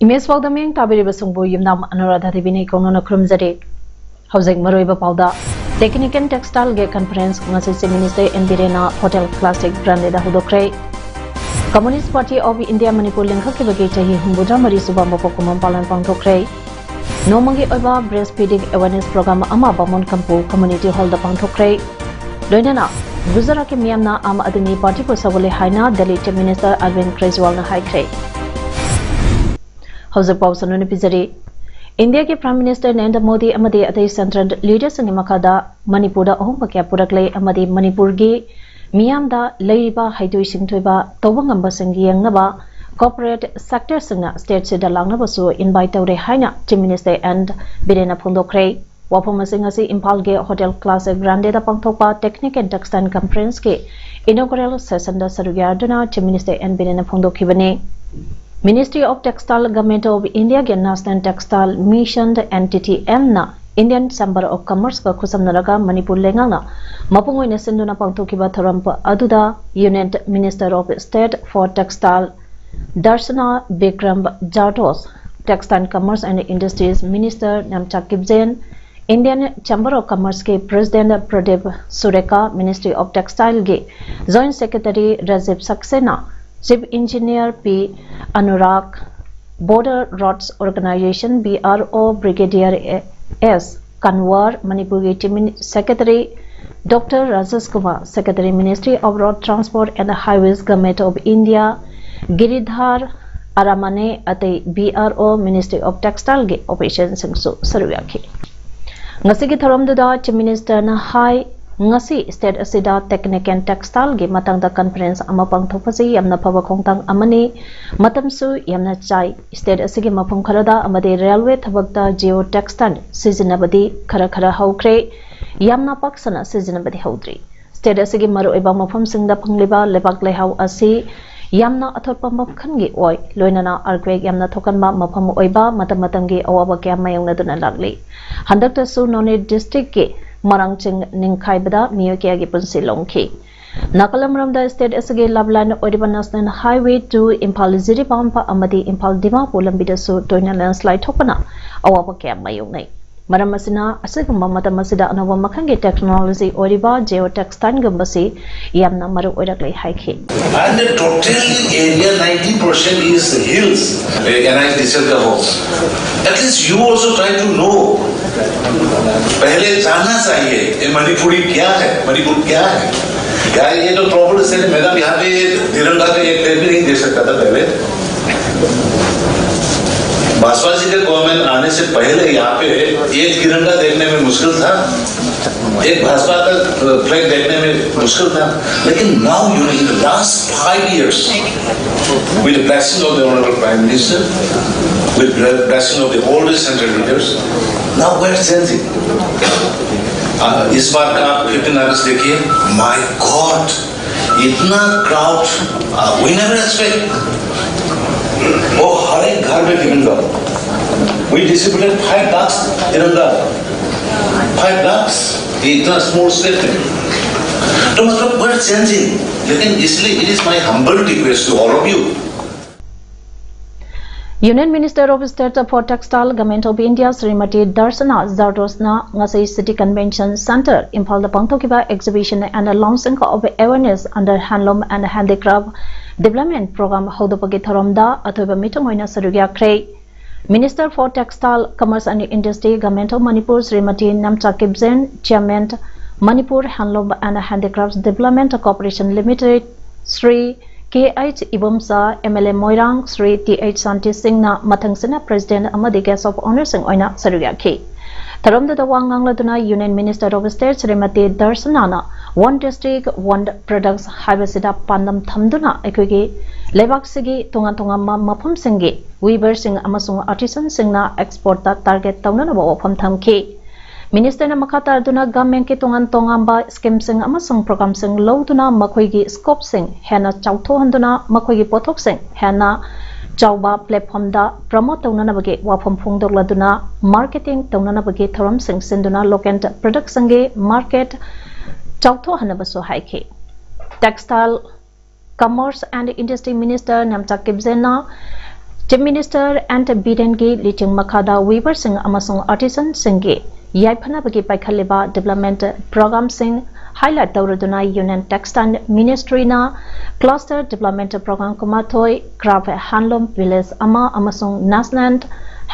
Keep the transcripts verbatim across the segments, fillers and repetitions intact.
Image ꯄꯥꯎꯗ ꯃꯤꯠꯌꯦꯡ ꯇꯥꯕꯤꯔꯤꯕꯁꯤꯡꯕꯨ ꯌꯨꯝꯅꯥꯝ ꯑꯅꯨꯔꯥꯙꯥ ꯗꯦꯕꯤꯅ ꯏꯀꯣꯛꯅꯅ ꯈꯨꯔꯨꯝꯖꯔꯤ꯫ ꯍꯧꯖꯤꯛ ꯃꯔꯨꯑꯣꯏꯕ ꯄꯥꯎꯗ, Technical Textile ꯒꯤ conference ꯉꯁꯤ Chief Minister N ꯕꯤꯔꯦꯟꯅ Hotel Classic Grande the ꯍꯧꯗꯣꯛꯈ꯭ꯔꯦ꯫ Communist Party of India Manipur ꯂꯤꯡꯈꯠꯈꯤꯕꯒꯤ ꯆꯍꯤ ꯍꯨꯝꯐꯨꯇꯔꯥ ꯃꯔꯤ ꯁꯨꯕ ꯃꯄꯣꯛ ꯀꯨꯝꯑꯣꯟ ꯄꯥꯂꯟ ꯄꯥꯡꯊꯣꯛꯈ꯭ꯔꯦ꯫ ꯅꯣꯡꯃꯒꯤ ꯑꯣꯏꯕ breastfeeding awareness program ꯑꯃ ꯕꯥꯃꯣꯟ ꯀꯝꯄꯨ Community Hall ꯗ ꯄꯥꯡꯊꯣꯛꯈ꯭ꯔꯦ꯫ ꯂꯣꯏꯅꯅ ꯒꯨꯖꯔꯥꯠꯀꯤ ꯃꯤꯌꯥꯝꯅ ꯑꯥꯝ ꯑꯥꯗꯃꯤ ꯄꯥꯔꯇꯤꯕꯨ ꯁꯧꯒꯠꯂꯦ ꯍꯥꯏꯅ ꯗꯦꯜꯂꯤ Chief Minister Arvind ꯀꯦꯖ꯭ꯔꯤꯋꯥꯜꯅ ꯍꯥꯏꯈ꯭ꯔꯦ꯫ ꯍꯧꯖꯤꯛ ꯄꯥꯎ ꯁꯟꯗꯣꯛꯅ ꯄꯤꯖꯔꯤ꯫ ꯏꯟꯗꯤꯌꯥꯒꯤ Prime Minister ꯅꯔꯦꯟꯗ꯭ꯔ ꯃꯣꯗꯤ ꯑꯃꯗꯤ ꯑꯇꯩ central leader ꯁꯤꯡꯒꯤ ꯃꯈꯥꯗ ꯃꯅꯤꯄꯨꯔꯗ ꯑꯍꯣꯡꯕ ꯀꯌꯥ ꯄꯨꯔꯛꯂꯦ ꯑꯃꯗꯤ ꯃꯅꯤꯄꯨꯔꯒꯤ ꯃꯤꯌꯥꯝꯗ ꯂꯩꯔꯤꯕ ꯍꯩꯊꯣꯏ ꯁꯤꯡꯊꯣꯏꯕ ꯇꯧꯕ ꯉꯝꯕꯁꯤꯡ ꯌꯦꯡꯅꯕ corporate sector ꯁꯤꯡꯅ state ꯁꯤꯗ ꯂꯥꯛꯅꯕꯁꯨ invite ꯇꯧꯔꯦ ꯍꯥꯏꯅ Chief Minister N ꯕꯤꯔꯦꯟꯅ ꯐꯣꯡꯗꯣꯛꯈ꯭ꯔꯦ꯫ ꯋꯥꯐꯝ ꯑꯁꯤ ꯉꯁꯤ ꯏꯝꯐꯥꯜꯒꯤ Hotel Classic Grande ꯗ ꯄꯥꯡꯊꯣꯛꯄ Technical Textile Conference ꯀꯤ inaugural session ꯗ ꯁꯔꯨꯛ ꯌꯥꯗꯨꯅ Chief Minister N ꯕꯤꯔꯦꯟꯅ ꯐꯣꯡꯗꯣꯛꯈꯤꯕꯅꯤ꯫ Ministry of Textile, Government of India ꯒꯤ National Textile Mission, N T T M ꯅ Indian Chamber of Commerce ꯀ ꯈꯨꯠꯁꯝꯅꯔꯒ ꯃꯅꯤꯄꯨꯔ ꯂꯩꯉꯥꯛꯅ ꯃꯄꯨꯡ ꯑꯣꯏꯅ ꯁꯤꯟꯗꯨꯅ ꯄꯥꯡꯊꯣꯛꯈꯤꯕ ꯊꯧꯔꯝ ꯑꯗꯨꯗ Union Minister of State for Textile ꯗꯔꯁꯅꯥ Bikram ꯖꯥꯔꯗꯣꯁ, Textile, Commerce and Industries Minister ꯅꯥꯝꯆꯥ ꯀꯤꯞꯖꯦꯟ, Indian Chamber of Commerce ꯀꯤ President Pradeep ꯁꯨꯔꯦꯀꯥ, Ministry of Textile ꯒꯤ Joint Secretary Rajiv ꯁꯛꯁꯦꯅꯥ, Chief Engineer ꯄꯤ Anurag, Border Roads Organisation, B R O, Brigadier ꯑꯦꯁ ꯀꯟꯋꯔ, ꯃꯅꯤꯄꯨꯔꯒꯤ Chief Secretary doctor Rajesh Kumar, Secretary, Ministry of Road Transport and Highways, Government of India, ꯒꯤꯔꯤꯙꯥꯔ ꯑꯔꯥꯃꯥꯅꯦ, ꯑꯇꯩ B R O, Ministry of Textile ꯒꯤ official ꯁꯤꯡꯁꯨ ꯁꯔꯨꯛ ꯌꯥꯈꯤ꯫ ꯉꯁꯤꯒꯤ ꯊꯧꯔꯝꯗꯨꯗ Chief Minister ꯅ ꯍꯥꯏ, ꯉꯁꯤ state ꯑꯁꯤꯗ technical textileꯒꯤ ꯃꯇꯥꯡꯗ conference ꯑꯃ ꯄꯥꯡꯊꯣꯛꯄꯁꯤ ꯌꯥꯝꯅ ꯐꯕ ꯈꯣꯡꯊꯥꯡ ꯑꯃꯅꯤ꯫ ꯃꯇꯝꯁꯨ ꯌꯥꯝꯅ ꯆꯥꯏ꯫ State ꯑꯁꯤꯒꯤ ꯃꯐꯝ ꯈꯔꯗ ꯑꯃꯗꯤ railway ꯊꯕꯛꯇ geotextile ꯁꯤꯖꯤꯟꯅꯕꯗꯤ ꯈꯔ ꯈꯔ ꯍꯧꯈ꯭ꯔꯦ꯫ ꯌꯥꯝꯅ ꯄꯥꯛ ꯁꯟꯅ ꯁꯤꯖꯤꯟꯅꯕꯗꯤ ꯍꯧꯗ꯭ꯔꯤ꯫ State ꯑꯁꯤꯒꯤ ꯃꯔꯨꯑꯣꯏꯕ ꯃꯐꯝꯁꯤꯡꯗ ꯐꯪꯂꯤꯕ ꯂꯩꯕꯥꯛ ꯂꯩꯍꯥꯎ ꯑꯁꯤ ꯌꯥꯝꯅ ꯑꯊꯣꯠꯄ ꯃꯈꯜꯒꯤ ꯑꯣꯏ, ꯂꯣꯏꯅꯅ earthquake ꯌꯥꯝꯅ ꯊꯣꯛꯀꯟꯕ ꯃꯐꯝ ꯑꯣꯏꯕ ꯃꯇꯝ ꯃꯇꯝꯒꯤ ꯑꯋꯥꯕ ꯀꯌꯥ ꯃꯥꯌꯣꯛꯅꯗꯨꯅ ꯂꯥꯛꯂꯤ꯫ ꯍꯟꯗꯛꯇꯁꯨ ꯅꯣꯅꯦ districtꯀꯤ ꯃꯔꯥꯡꯆꯤꯡ ꯅꯤꯡꯈꯥꯏꯕꯗ ꯃꯤꯑꯣꯏ ꯀꯌꯥꯒꯤ ꯄꯨꯟꯁꯤ ꯂꯣꯝꯈꯤ꯫ ꯅꯥꯀꯜ ꯑꯃꯔꯣꯝꯗ state ꯑꯁꯤꯒꯤ love line ꯑꯣꯏꯔꯤꯕ National Highway two Imphal Jiribam ꯑꯃꯗꯤ ꯏꯝꯐꯥꯜ ꯗꯤꯃꯥꯄꯨꯔ ꯂꯝꯕꯤꯗꯁꯨ ꯇꯣꯏꯅ landslide ꯊꯣꯛꯄꯅ ꯑꯋꯥꯕ ꯀꯌꯥ ꯃꯥꯌꯣꯛꯅꯩ꯫ ꯃꯔꯝ ꯑꯁꯤꯅ ꯑꯁꯤꯒꯨꯝꯕ ꯃꯇꯝ ꯑꯁꯤꯗ ꯑꯅꯧꯕ ꯃꯈꯜꯒꯤ technology ꯑꯣꯏꯔꯤꯕ geotextileꯒꯨꯝꯕꯁꯤ ꯌꯥꯝꯅ ꯃꯔꯨ ꯑꯣꯏꯔꯛꯂꯦ ꯍꯥꯏꯈꯤ꯫ And the total area ninety percent is hills. ये एनआईडीसीएल का हो। At least you also try to know. पहले जानना चाहिए ये मणिपुरी क्या है, मणिपुर क्या है। यार, ये तो प्रॉब्लम से मैडम यहाँ पे ये तिरंगा का एक पेड़ भी नहीं दे सकता था पहले। भाजपा जी के गवर्नमेंट आने से पहले यहाँ पे एक तिरंगा देखने में मुश्किल था, एक भाजपा का फ्लैग देखने में मुश्किल था। लेकिन now, you know, in the last five years, with the blessing of the Honorable Prime Minister, with the blessing of the all the central leaders, now we're changing. Uh, इस बार का आप फिफ्टीन अगस्त देखिए, my God, इतना crowd, we never expect. वो हर एक घर में तिरंगा। We distributed five lakhs तिरंगा, five lakhs। ये इतना स्मॉल स्टेट में, तो मतलब, we're changing। लेकिन इसलिए it is my humble request to all of you. Union Minister of State for Textile, Government of India, Srimati Darshana Zardosna ꯉꯁꯤ City Convention Center ꯏꯝꯐꯥꯜꯗ ꯄꯥꯡꯊꯣꯛꯈꯤꯕ Exhibition and Launching of Awareness under Handloom and Handicraft Development Program ꯍꯧꯗꯣꯛꯄꯒꯤ ꯊꯧꯔꯝꯗ ꯑꯊꯣꯏꯕ ꯃꯤꯊꯨꯡ ꯑꯣꯏꯅ ꯁꯔꯨꯛ ꯌꯥꯈ꯭ꯔꯦ꯫ Minister for Textile, Commerce and Industry, Government of Manipur, Srimati Namcha Kipgen, Chairman, Manipur Handloom and Handicrafts Development Corporation Limited, Shri K H Ibomsa, M L A Moirang, Shri T H Shanti Singhꯅ ꯃꯊꯪꯁꯤꯠꯅ President ꯑꯃꯗꯤ Guest of Honourꯁꯤꯡ ꯑꯣꯏꯅ ꯁꯔꯨꯛ ꯌꯥꯈꯤ꯫ ꯊꯧꯔꯝꯗꯨꯗ ꯋꯥ ꯉꯥꯡꯂꯗꯨꯅ Union Minister of State Shrimati ꯗꯔꯁꯅꯥꯅ One District One Products ꯍꯥꯏꯕꯁꯤꯗ ꯄꯥꯟꯗꯝ ꯊꯝꯗꯨꯅ ꯑꯩꯈꯣꯏꯒꯤ ꯂꯩꯕꯥꯛꯁꯤꯒꯤ ꯇꯣꯉꯥꯟ ꯇꯣꯉꯥꯟꯕ ꯃꯐꯝꯁꯤꯡꯒꯤ weaverꯁꯤꯡ ꯑꯃꯁꯨꯡ artisanꯁꯤꯡꯅ exportꯇ target ꯇꯧꯅꯅꯕ ꯋꯥꯐꯝ ꯊꯝꯈꯤ꯫ Ministerꯅ ꯃꯈꯥ ꯇꯥꯗꯨꯅ governmentꯀꯤ ꯇꯣꯉꯥꯟ ꯇꯣꯉꯥꯟꯕ schemeꯁꯤꯡ ꯑꯃꯁꯨꯡ programꯁꯤꯡ ꯂꯧꯗꯨꯅ ꯃꯈꯣꯏꯒꯤ scopeꯁꯤꯡ ꯍꯦꯟꯅ ꯆꯥꯎꯊꯣꯛꯍꯟꯗꯨꯅ ꯃꯈꯣꯏꯒꯤ ꯄꯣꯠꯊꯣꯛꯁꯤꯡ ꯍꯦꯟꯅ ꯆꯥꯎꯕ platformꯗ promote ꯇꯧꯅꯅꯕꯒꯤ ꯋꯥꯐꯝ ꯐꯣꯡꯗꯣꯛꯂꯗꯨꯅ marketing ꯇꯧꯅꯅꯕꯒꯤ ꯊꯧꯔꯝꯁꯤꯡ ꯁꯤꯟꯗꯨꯅ local productꯁꯤꯡꯒꯤ market ꯆꯥꯎꯊꯣꯛꯍꯟꯅꯕꯁꯨ ꯍꯥꯏꯈꯤ꯫ Textile, Commerce and Industry Minister Nemcha ꯀꯤꯞꯖꯦꯟꯅ Chief Minister ꯑꯦꯟ ꯕꯤꯔꯦꯟꯒꯤ ꯂꯨꯆꯤꯡ ꯃꯈꯥꯗ weaverꯁꯤꯡ ꯑꯃꯁꯨꯡ artisanꯁꯤꯡꯒꯤ ꯌꯥꯏꯐꯅꯕꯒꯤ ꯄꯥꯏꯈꯠꯂꯤꯕ development programꯁꯤꯡ highlight ꯇꯧꯔꯗꯨꯅ Union Textile Ministryꯅ cluster development program ꯀꯨꯟꯃꯥꯊꯣꯏ, craft handloom village ꯑꯃ ꯑꯃꯁꯨꯡ National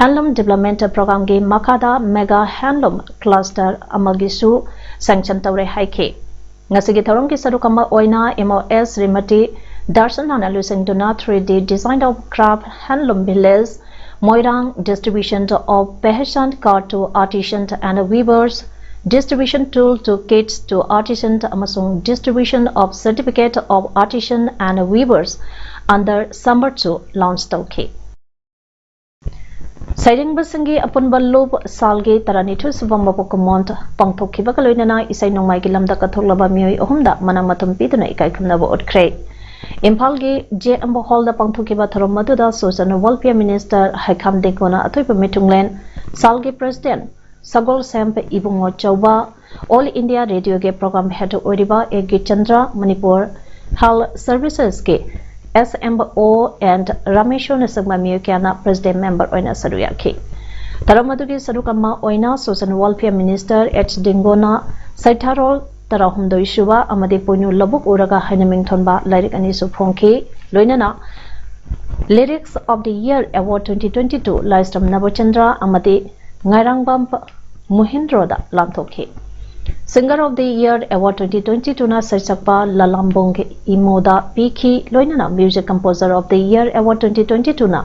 Handloom Development Programꯒꯤ ꯃꯈꯥꯗ mega handloom cluster ꯑꯃꯒꯤꯁꯨ sanction ꯇꯧꯔꯦ ꯍꯥꯏꯈꯤ꯫ ꯉꯁꯤꯒꯤ ꯊꯧꯔꯝꯒꯤ ꯁꯔꯨꯛ ꯑꯃ ꯑꯣꯏꯅ M O S ꯁ꯭ꯔꯤꯃꯇꯤ ꯗꯔꯁꯅꯥꯅ ꯂꯨꯆꯤꯡꯗꯨꯅ three D design of craft handloom village, Moirang, distribution of pehchan card to artisan and weavers, distribution tool to kits to artisan ꯑꯃꯁꯨꯡ distribution of certificate of artisan and weavers under Samvarthu launch ꯇꯧꯈꯤ꯫ ꯁꯩꯔꯦꯡꯕꯁꯤꯡꯒꯤ ꯑꯄꯨꯟꯕ ꯂꯨꯞ ꯁꯥꯜꯒꯤ ꯇꯔꯥꯅꯤꯊꯣꯏ ꯁꯨꯕ ꯃꯄꯣꯛ ꯀꯨꯝꯑꯣꯟ ꯄꯥꯡꯊꯣꯛꯈꯤꯕꯒ ꯂꯣꯏꯅꯅ ꯏꯁꯩ ꯅꯣꯡꯃꯥꯏꯒꯤ ꯂꯝꯗ ꯀꯠꯊꯣꯛꯂꯕ ꯃꯤꯑꯣꯏ ꯑꯍꯨꯝꯗ ꯃꯅꯥ ꯃꯊꯨꯝ ꯄꯤꯗꯨꯅ ꯏꯀꯥꯏ ꯈꯨꯝꯅꯕ ꯎꯠꯈ꯭ꯔꯦ꯫ ꯏꯝꯐꯥꯜꯒꯤ J M Hallꯗ ꯄꯥꯡꯊꯣꯛꯈꯤꯕ ꯊꯧꯔꯝ ꯑꯗꯨꯗ social welfare minister ꯍꯩꯈꯥꯝ ꯗꯦꯡꯒꯣꯅ ꯑꯊꯣꯏꯕ ꯃꯤꯊꯨꯡꯂꯦꯟ, ꯁꯥꯜꯒꯤ president ꯁꯒꯣꯜꯁꯦꯝ ꯏꯕꯨꯡꯉꯣ ꯆꯧꯕ, All India Radioꯒꯤ program head ꯑꯣꯏꯔꯤꯕ A K Chandra, Manipur Health Servicesꯀꯤ S M O and ꯔꯥꯃꯦꯁꯣꯔꯅꯆꯤꯡꯕ ꯃꯤꯑꯣꯏ ꯀꯌꯥꯅ president member ꯑꯣꯏꯅ ꯁꯔꯨꯛ ꯌꯥꯈꯤ꯫ ꯊꯧꯔꯝ ꯑꯗꯨꯒꯤ ꯁꯔꯨꯛ ꯑꯃ ꯑꯣꯏꯅ social welfare minister H ꯗꯤꯡꯒꯣꯅ ꯁꯩꯊꯥꯔꯣꯜ ꯇꯔꯥꯍꯨꯝꯗꯣꯏ ꯁꯨꯕ ꯑꯃꯗꯤ ꯄꯣꯏꯅꯨ ꯂꯧꯕꯨꯛ ꯎꯔꯒ ꯍꯥꯏꯅ ꯃꯤꯡꯊꯣꯟꯕ ꯂꯥꯏꯔꯤꯛ ꯑꯅꯤꯁꯨ ꯐꯣꯡꯈꯤ꯫ ꯂꯣꯏꯅꯅ Lyrics of the Year Award twenty twenty-two ꯂꯥꯏꯁ꯭ꯔꯝ ꯅꯕꯆꯟꯗ꯭ꯔ ꯑꯃꯗꯤ ꯉꯥꯏꯔꯥꯡꯕꯝ ꯃꯨꯍꯤꯟꯗ꯭ꯔꯣꯗ ꯂꯥꯟꯊꯣꯛꯈꯤ꯫ Singer of the Year Award twenty twenty-twoꯅ ꯁꯩꯁꯛꯄ ꯂꯂꯥꯝꯕꯣꯡ ꯏꯃꯣꯗ ꯄꯤꯈꯤ꯫ ꯂꯣꯏꯅꯅ Music Composer of the Year Award twenty twenty-twoꯅ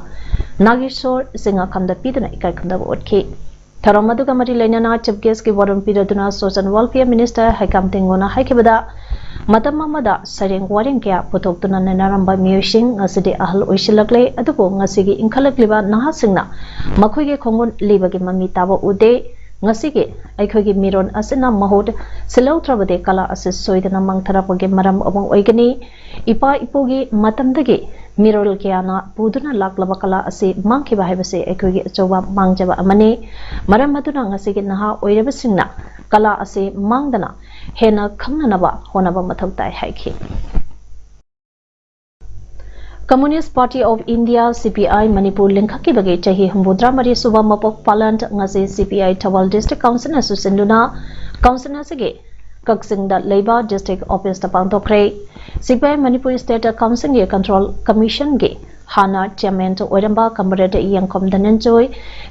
ꯅꯥꯒꯦꯁꯣꯔ ꯆꯤꯡꯉꯥꯈꯝꯗ ꯄꯤꯗꯨꯅ ꯏꯀꯥꯏ ꯈꯨꯝꯅꯕ ꯎꯠꯈꯤ꯫ ꯊꯧꯔꯝ ꯑꯗꯨꯒ ꯃꯔꯤ ꯂꯩꯅꯅ Chief Guest ꯀꯤ ꯋꯥꯔꯣꯜ ꯄꯤꯔꯗꯨꯅ Social Welfare Minister ꯍꯩꯀꯥꯝ ꯇꯦꯡꯒꯣꯅ ꯍꯥꯏꯈꯤꯕꯗ, ꯃꯇꯝ ꯑꯃꯗ ꯁꯩꯔꯦꯡ ꯋꯥꯔꯦꯡ ꯀꯌꯥ ꯄꯨꯊꯣꯛꯇꯨꯅ ꯅꯩꯅꯔꯝꯕ ꯃꯤꯑꯣꯏꯁꯤꯡ ꯉꯁꯤꯗꯤ ꯑꯍꯜ ꯑꯣꯏꯁꯤꯜꯂꯛꯂꯦ, ꯑꯗꯨꯕꯨ ꯉꯁꯤꯒꯤ ꯏꯟꯈꯠꯂꯛꯂꯤꯕ ꯅꯍꯥꯁꯤꯡꯅ ꯃꯈꯣꯏꯒꯤ ꯈꯣꯡꯒꯨꯟ ꯂꯤꯕꯒꯤ ꯃꯃꯤ ꯇꯥꯕ ꯎꯗꯦ꯫ ꯉꯁꯤꯒꯤ ꯑꯩꯈꯣꯏꯒꯤ ꯃꯤꯔꯣꯟ ꯑꯁꯤꯅ ꯃꯍꯨꯠ ꯁꯤꯜꯍꯧꯗ꯭ꯔꯕꯗꯤ ꯀꯂꯥ ꯑꯁꯤ ꯁꯣꯏꯗꯅ ꯃꯥꯡꯊꯔꯛꯄꯒꯤ ꯃꯔꯝ ꯑꯃ ꯑꯣꯏꯒꯅꯤ꯫ ꯏꯄꯥ ꯏꯄꯨꯒꯤ ꯃꯇꯝꯗꯒꯤ ꯃꯤꯔꯣꯜ ꯀꯌꯥꯅ ꯄꯨꯗꯨꯅ ꯂꯥꯛꯂꯕ ꯀꯂꯥ ꯑꯁꯤ ꯃꯥꯡꯈꯤꯕ ꯍꯥꯏꯕꯁꯤ ꯑꯩꯈꯣꯏꯒꯤ ꯑꯆꯧꯕ ꯃꯥꯡꯖꯕ ꯑꯃꯅꯤ꯫ ꯃꯔꯝ ꯑꯗꯨꯅ ꯉꯁꯤꯒꯤ ꯅꯍꯥ ꯑꯣꯏꯔꯤꯕꯁꯤꯡꯅ ꯀꯂꯥ ꯑꯁꯤ ꯃꯥꯡꯗꯅ ꯍꯦꯟꯅ ꯈꯪꯅꯅꯕ ꯍꯣꯠꯅꯕ ꯃꯊꯧ ꯇꯥꯏ ꯍꯥꯏꯈꯤ꯫ Communist Party of India, C P I, Manipur ꯂꯤꯡꯈꯠꯈꯤꯕꯒꯤ ꯆꯍꯤ ꯍꯨꯝꯐꯨꯇꯔꯥ ꯃꯔꯤ ꯁꯨꯕ ꯃꯄꯣꯛ ꯄꯥꯂꯟ ꯉꯁꯤ C P I Thoubal District Council ꯅ ꯁꯨꯁꯤꯟꯗꯨꯅ Council ꯑꯁꯤꯒꯤ ꯀꯛꯆꯤꯡꯗ ꯂꯩꯕ District Office ꯇ ꯄꯥꯡꯊꯣꯛꯈ꯭ꯔꯦ꯫ C P I Manipur State Council ꯒꯤ Control Commission ꯒꯤ ꯍꯥꯟꯅ Chairman ꯑꯣꯏꯔꯝꯕ Comrade ꯌꯦꯡꯈꯣꯝ ꯙꯅꯟꯖꯣꯏ,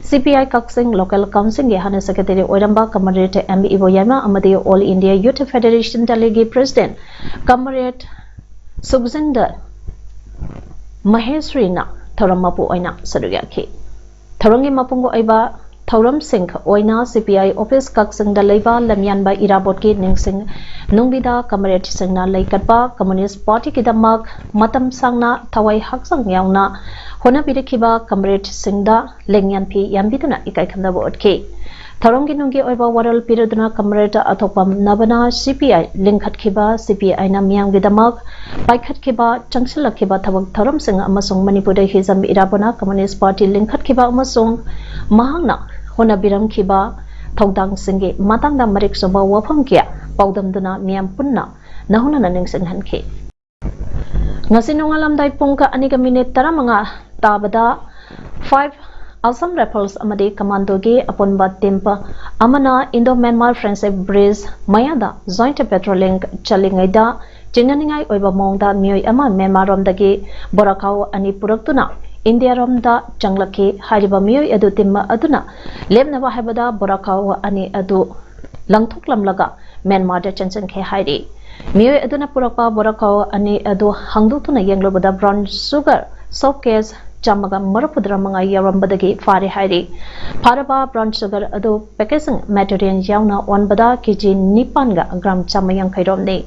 C P I Kakching Local Council ꯒꯤ ꯍꯥꯟꯅ Secretary ꯑꯣꯏꯔꯝꯕ Comrade M ꯏꯕꯣꯌꯥꯏꯃ ꯑꯃꯗꯤ All India Youth Federation Delhi ꯒꯤ President Comrade ꯁꯨꯈꯖꯤꯟꯗꯔ ꯃꯍꯦꯁ꯭ꯔꯤꯅ ꯊꯧꯔꯝ ꯃꯄꯨ ꯑꯣꯏꯅ ꯁꯔꯨꯛ ꯌꯥꯈꯤ꯫ ꯊꯧꯔꯝꯒꯤ ꯃꯄꯨꯡ ꯑꯣꯏꯕ ꯊꯧꯔꯝꯁꯤꯡ ꯑꯣꯏꯅ C P I office ꯀꯛꯆꯤꯡꯗ ꯂꯩꯕ ꯂꯝꯌꯥꯟꯕ ꯏꯔꯥꯕꯣꯠꯀꯤ ꯅꯤꯡꯁꯤꯡ ꯅꯨꯡꯕꯤꯗ Comrade ꯁꯤꯡꯅ ꯂꯩꯀꯠꯄ Communist Party ꯒꯤꯗꯃꯛ ꯃꯇꯝ ꯁꯥꯡꯅ ꯊꯋꯥꯏ ꯍꯛꯆꯥꯡ ꯌꯥꯎꯅ ꯍꯣꯠꯅꯕꯤꯔꯛꯈꯤꯕ Comrade ꯁꯤꯡꯗ ꯂꯦꯡꯌꯥꯟ ꯐꯤ ꯌꯥꯟꯕꯤꯗꯨꯅ ꯏꯀꯥꯏ ꯈꯨꯝꯅꯕ ꯎꯠꯈꯤ꯫ ꯊꯧꯔꯝꯒꯤ ꯅꯨꯡꯒꯤ ꯑꯣꯏꯕ ꯋꯥꯔꯣꯜ ꯄꯤꯔꯗꯨꯅ Comrade ꯑꯊꯣꯛꯄꯝ ꯅꯕꯅ C P I ꯂꯤꯡꯈꯠꯈꯤꯕ, C P I ꯅ ꯃꯤꯌꯥꯝꯒꯤꯗꯃꯛ ꯄꯥꯏꯈꯠꯈꯤꯕ, ꯆꯪꯁꯤꯜꯂꯛꯈꯤꯕ ꯊꯕꯛ ꯊꯧꯔꯝꯁꯤꯡ ꯑꯃꯁꯨꯡ ꯃꯅꯤꯄꯨꯔꯗ ꯍꯤꯖꯝ ꯏꯔꯥꯕꯣꯠꯅ Communist Party ꯂꯤꯡꯈꯠꯈꯤꯕ ꯑꯃꯁꯨꯡ ꯃꯍꯥꯛꯅ ꯍꯣꯠꯅꯕꯤꯔꯝꯈꯤꯕ ꯊꯧꯗꯥꯡꯁꯤꯡꯒꯤ ꯃꯇꯥꯡꯗ ꯃꯔꯤꯛ ꯆꯨꯝꯕ ꯋꯥꯐꯝ ꯀꯌꯥ ꯄꯥꯎꯗꯝꯗꯨꯅ ꯃꯤꯌꯥꯝ ꯄꯨꯟꯅ ꯅꯧꯍꯧꯅꯅ ꯅꯤꯡꯁꯤꯡꯍꯟꯈꯤ꯫ ꯉꯁꯤ ꯅꯣꯡꯉꯥꯜꯂꯝꯗꯥꯏ ꯄꯨꯡ ꯑꯅꯤꯒ minute ꯇꯔꯥꯃꯉꯥ ꯇꯥꯕꯗ five Assam Rifles ꯑꯃꯗꯤ Commando ꯒꯤ ꯑꯄꯨꯟꯕ team ꯑꯃꯅ Indo-Myanmar Friendship Bridge ꯃꯌꯥꯗ joint patrolling ꯆꯠꯂꯤꯉꯩꯗ ꯆꯤꯡꯅꯅꯤꯡꯉꯥꯏ ꯑꯣꯏꯕ ꯃꯑꯣꯡꯗ ꯃꯤꯑꯣꯏ ꯑꯃ ꯃ꯭ꯌꯥꯟꯃꯥꯔ ꯔꯣꯝꯗꯒꯤ ꯕꯣꯔꯥꯈꯥꯎ ꯑꯅꯤ ꯄꯨꯔꯛꯇꯨꯅ ꯏꯟꯗꯤꯌꯥ ꯔꯣꯝꯗ ꯆꯪꯂꯛꯈꯤ꯫ ꯍꯥꯏꯔꯤꯕ ꯃꯤꯑꯣꯏ ꯑꯗꯨ team ꯑꯗꯨꯅ ꯂꯦꯞꯅꯕ ꯍꯥꯏꯕꯗ ꯕꯣꯔꯥꯈꯥꯎ ꯑꯅꯤ ꯑꯗꯨ ꯂꯪꯊꯣꯛꯂꯝꯂꯒ ꯃ꯭ꯌꯥꯟꯃꯥꯔꯗ ꯆꯪꯁꯤꯟꯈꯤ ꯍꯥꯏꯔꯤ꯫ ꯃꯤꯑꯣꯏ ꯑꯗꯨꯅ ꯄꯨꯔꯛꯄ ꯕꯣꯔꯥꯈꯥꯎ ꯑꯅꯤ ꯑꯗꯨ ꯍꯥꯡꯗꯣꯛꯇꯨꯅ ꯌꯦꯡꯂꯨꯕꯗ brown sugar, soap case, ꯆꯥꯝꯃꯒ ꯃꯔꯤꯐꯨꯇꯔꯥ ꯃꯉꯥ ꯌꯥꯎꯔꯝꯕꯗꯒꯤ ꯐꯥꯔꯦ ꯍꯥꯏꯔꯤ꯫ ꯐꯥꯔꯕ brown sugar ꯑꯗꯨ packaging material ꯌꯥꯎꯅ ꯑꯣꯟꯕꯗ ꯀꯦꯖꯤ ꯅꯤꯄꯥꯟꯒ gram ꯆꯥꯝꯃ ꯌꯥꯡꯈꯩ ꯔꯣꯝꯅꯤ꯫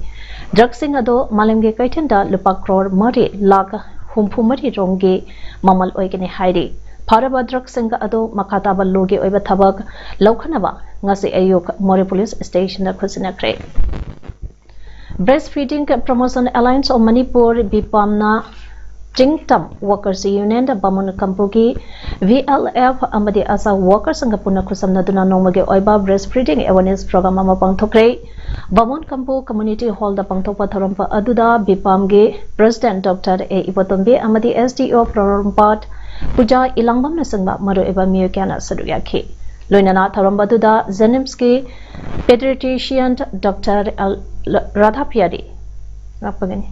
Drugsꯁꯤꯡ ꯑꯗꯨ ꯃꯥꯂꯦꯝꯒꯤ ꯀꯩꯊꯦꯜꯗ ꯂꯨꯄꯥ ꯀ꯭ꯔꯣꯔ ꯃꯔꯤ ꯂꯥꯈ ꯍꯨꯝꯐꯨ ꯃꯔꯤ ꯔꯣꯝꯒꯤ ꯃꯃꯜ ꯑꯣꯏꯒꯅꯤ ꯍꯥꯏꯔꯤ꯫ ꯐꯥꯔꯕ drugsꯁꯤꯡ ꯑꯗꯨ ꯃꯈꯥ ꯇꯥꯕ ꯂꯣꯒꯤ ꯑꯣꯏꯕ ꯊꯕꯛ ꯂꯧꯈꯠꯅꯕ ꯉꯁꯤ ꯑꯌꯨꯛ ꯃꯣꯔꯦ police stationꯗ ꯈꯨꯠꯁꯤꯟꯅꯈ꯭ꯔꯦ꯫ Breastfeeding Promotion Alliance of Manipur, ꯕꯤꯄꯥꯝꯅ ꯆꯤꯡꯇꯝ workers unionꯗ ꯕꯥꯃꯣꯟ ꯀꯝꯄꯨꯒꯤ VLF ꯑꯃꯗꯤ ASHA workerꯁꯤꯡꯒ ꯄꯨꯟꯅ ꯈꯨꯠꯁꯝꯅꯗꯨꯅ ꯅꯣꯡꯃꯒꯤ ꯑꯣꯏꯕ breastfeeding awareness program ꯑꯃ ꯄꯥꯡꯊꯣꯛꯈ꯭ꯔꯦ꯫ ꯕꯥꯃꯣꯟ ꯀꯝꯄꯨ community hallꯗ ꯄꯥꯡꯊꯣꯛꯄ ꯊꯧꯔꯝ ꯑꯗꯨꯗ ꯕꯤꯄꯥꯝꯒꯤ president Doctor A ꯏꯕꯣꯇꯣꯝꯕꯤ ꯑꯃꯗꯤ SDO ꯄ꯭ꯔꯣꯔꯣꯝꯄꯥꯠ ꯄꯨꯖꯥ ꯏꯂꯥꯡꯕꯝꯅꯆꯤꯡꯕ ꯃꯔꯨꯑꯣꯏꯕ ꯃꯤꯑꯣꯏ ꯀꯌꯥꯅ ꯁꯔꯨꯛ ꯌꯥꯈꯤ꯫ ꯂꯣꯏꯅꯅ ꯊꯧꯔꯝ ꯑꯗꯨꯗ JNIMSꯀꯤ pediatrician Doctor L ꯔꯥꯙꯥ ꯄꯤꯌꯥꯔꯤ ꯉꯥꯛꯄꯒꯅꯤ꯫